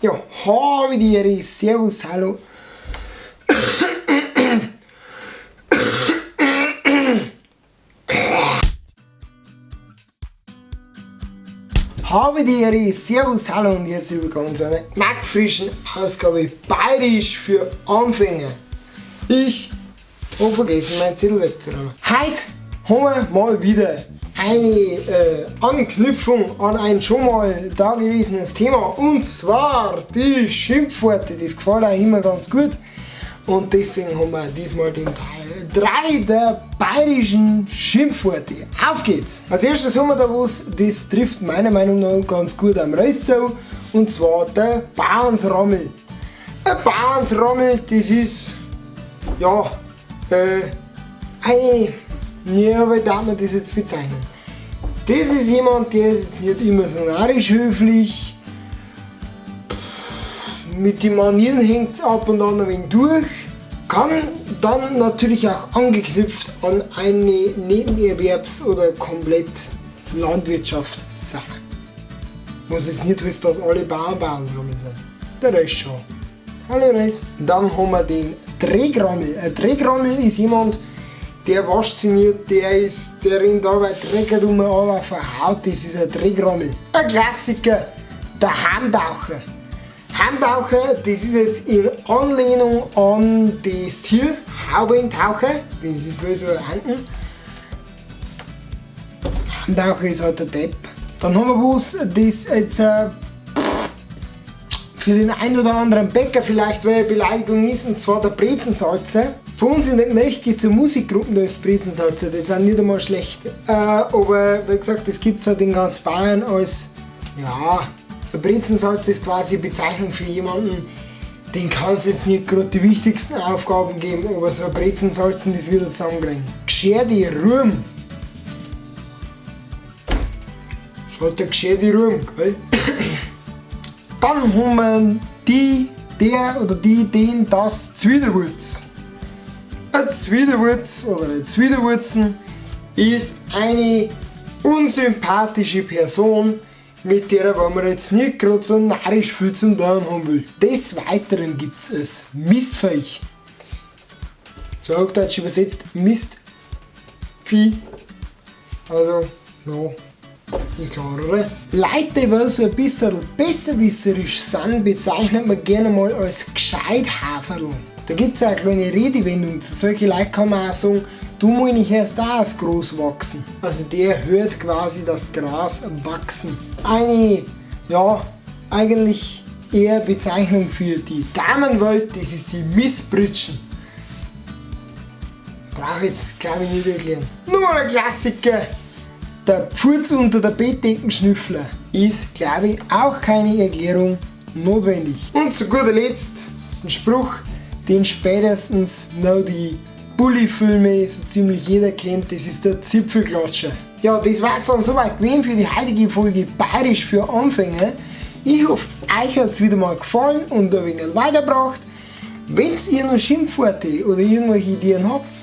Ja, habe die Ehre, Servus, hallo. Habe die Ehre, Servus, hallo und herzlich willkommen zu einer knackfrischen Ausgabe Bayerisch für Anfänger. Ich habe vergessen, meinen Zettel wegzuräumen. Heute haben wir mal wieder eine Anknüpfung an ein schon mal dagewesenes Thema, und zwar die Schimpfworte. Das gefällt auch immer ganz gut und deswegen haben wir diesmal den Teil 3 der bayerischen Schimpfworte. Auf geht's! Als erstes haben wir da was, das trifft meiner Meinung nach ganz gut am Reis zu, und zwar der Bauernsrammel. Ein Bauernsrammel, das ist, ja, eine, ja, wie darf man das jetzt bezeichnen? Das ist jemand, der ist jetzt nicht immer so narrisch höflich, mit den Manieren hängt's ab und an ein wenig durch, kann dann natürlich auch angeknüpft an eine Nebenerwerbs- oder komplett Landwirtschaft sein. Was jetzt nicht heißt, dass alle Bauern Bauernsrammel sind. Der Rest schon. Hallo Reis. Dann haben wir den Drehgrammel. Ein Drehgrammel ist jemand, der wascht sich nicht, der rennt dabei dreckig um, aber verhaut, das ist ein Drehgrammel. Ein Klassiker, der Heimtaucher. Heimtaucher, das ist jetzt in Anlehnung an das Tier, Haubentaucher, das ist wohl so ein Handen. Heimtaucher ist halt der Depp. Dann haben wir was, das jetzt für den einen oder anderen Bäcker vielleicht eine Beleidigung ist, und zwar der Brezensalzer. Bei uns in der Gnecht geht's um Musikgruppen, da ist Brezensalzer, die sind nicht einmal schlecht. Aber wie gesagt, das gibt's halt in ganz Bayern als, ja, ein Brezensalzer ist quasi eine Bezeichnung für jemanden, den kann's jetzt nicht grad die wichtigsten Aufgaben geben, aber so ein Brezensalzen, das wird er zusammenkriegen. Gescherte Ruhm. Das hat der gescherte Ruhm, gell? Dann haben wir die, der oder die, den, das Zwiderwurz. Ein Zwiderwurz oder eine Zwiderwurzen ist eine unsympathische Person, mit der man jetzt nicht grad so narrisch viel zum tun haben will. Des Weiteren gibt's es Mistviech. Zu Hochdeutsch übersetzt Mistvieh. Also, ja, ist klar, oder? Leute, die so ein bisschen besserwisserisch sind, bezeichnet man gerne mal als Gescheithaferl. Da gibt's auch eine kleine Redewendung zu. Solche Leute kann man auch sagen, du musst nicht erst auch als groß wachsen. Also der hört quasi das Gras wachsen. Eine, ja, eigentlich eher Bezeichnung für die Damenwelt, das ist die Missbritschen. Brauch ich jetzt, glaub ich, nicht erklären. Nur mal ein Klassiker. Der Pfurz unter der Bettdeckenschnüffler ist, glaub ich, auch keine Erklärung notwendig. Und zu guter Letzt ein Spruch, den spätestens noch die Bully-Filme so ziemlich jeder kennt, das ist der Zipfelklatscher. Ja, das war's dann soweit gewesen für die heutige Folge Bayerisch für Anfänger. Ich hoffe, euch hat's wieder mal gefallen und ein wenig weitergebracht. Wenn ihr noch Schimpfworte oder irgendwelche Ideen habt,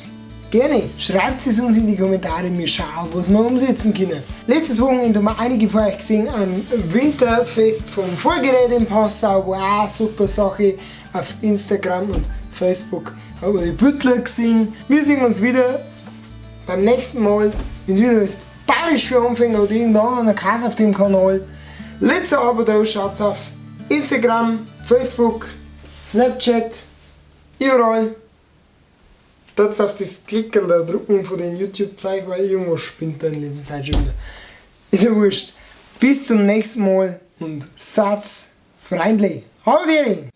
gerne, schreibt es uns in die Kommentare, wir schauen, was wir umsetzen können. Letztes Wochenende haben wir einige von euch gesehen am Winterfest vom Vollgerät in Passau, war auch eine super Sache. Auf Instagram und Facebook haben wir die Büttler gesehen. Wir sehen uns wieder beim nächsten Mal, wenn es wieder ist Bayerisch für Anfänger oder irgendein anderer Käse auf dem Kanal. Letzter Abo da, schaut auf Instagram, Facebook, Snapchat, überall. Dort auf das Klickerl da drücken von den YouTube-Zeug, weil irgendwas spinnt da in letzter Zeit schon wieder. Ist ja wurscht. Bis zum nächsten Mal und Satz freundlich. Haut rein!